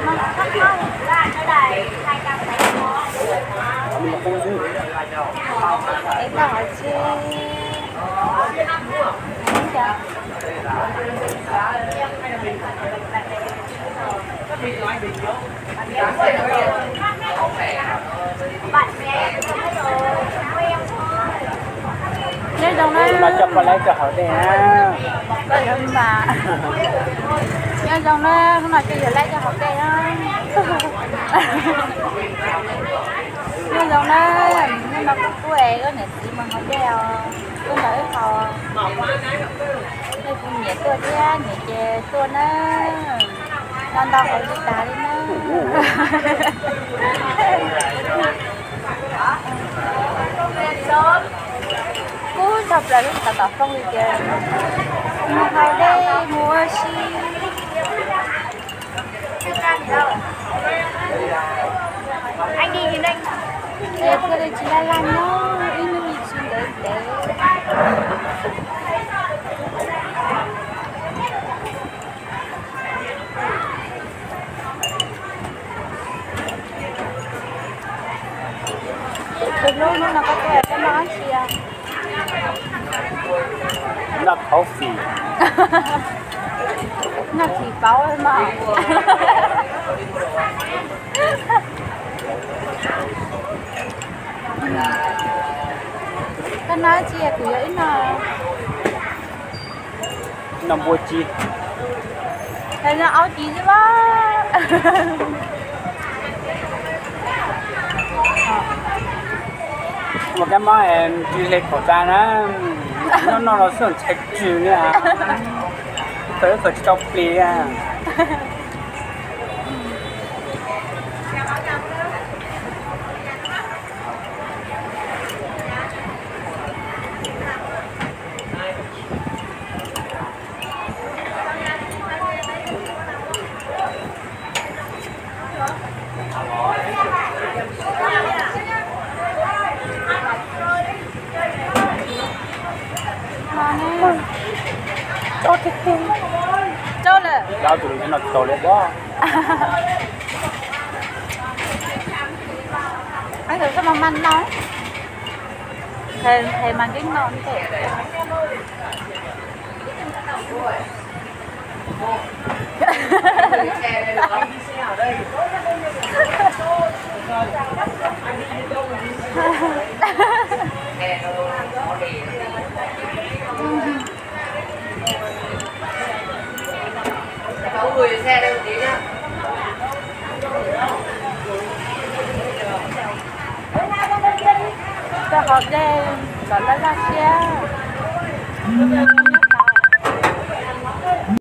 Ê, tao hỏi chi. Nyob zoo na. Hnub no coj poj laib coj haus dej na. Koj yog mas. Nyob zoo na, hnub no coj yawg laib coj haus dej na. Nyob zoo na, hnub no kuv kuj es koj niam txiv mus haus dej os, kuj nrog wb haus. Nej kuv niam tuaj thiab, niam ces tuaj na. Noj ntau haus tsis tas li na. Kub tshaj plaws lub tom tom foob li ces mus haus dej mus ua si. Ces thiaj li tsis laj laj nyob ib hnub li tsis ntev ntev. Tus hlub, hnub no koj tuaj koj noj dab tsi? Noj coffee. Noj tsis paub mas. Koj noj dab tsi kuv yuav ib no. Noj npua ci. Noj aub ci xwb las. Ua kab mob ris hle khẩu trang na, noj noj los xwb ntshai tsw li. Thaum ib thaum tsis tau plis. Tso lawm. Dab tus no tau li bob. Ntawd koj mas mas no. Nqhis mas nqhis no ntej. Koj haus dej kom laj laj siab.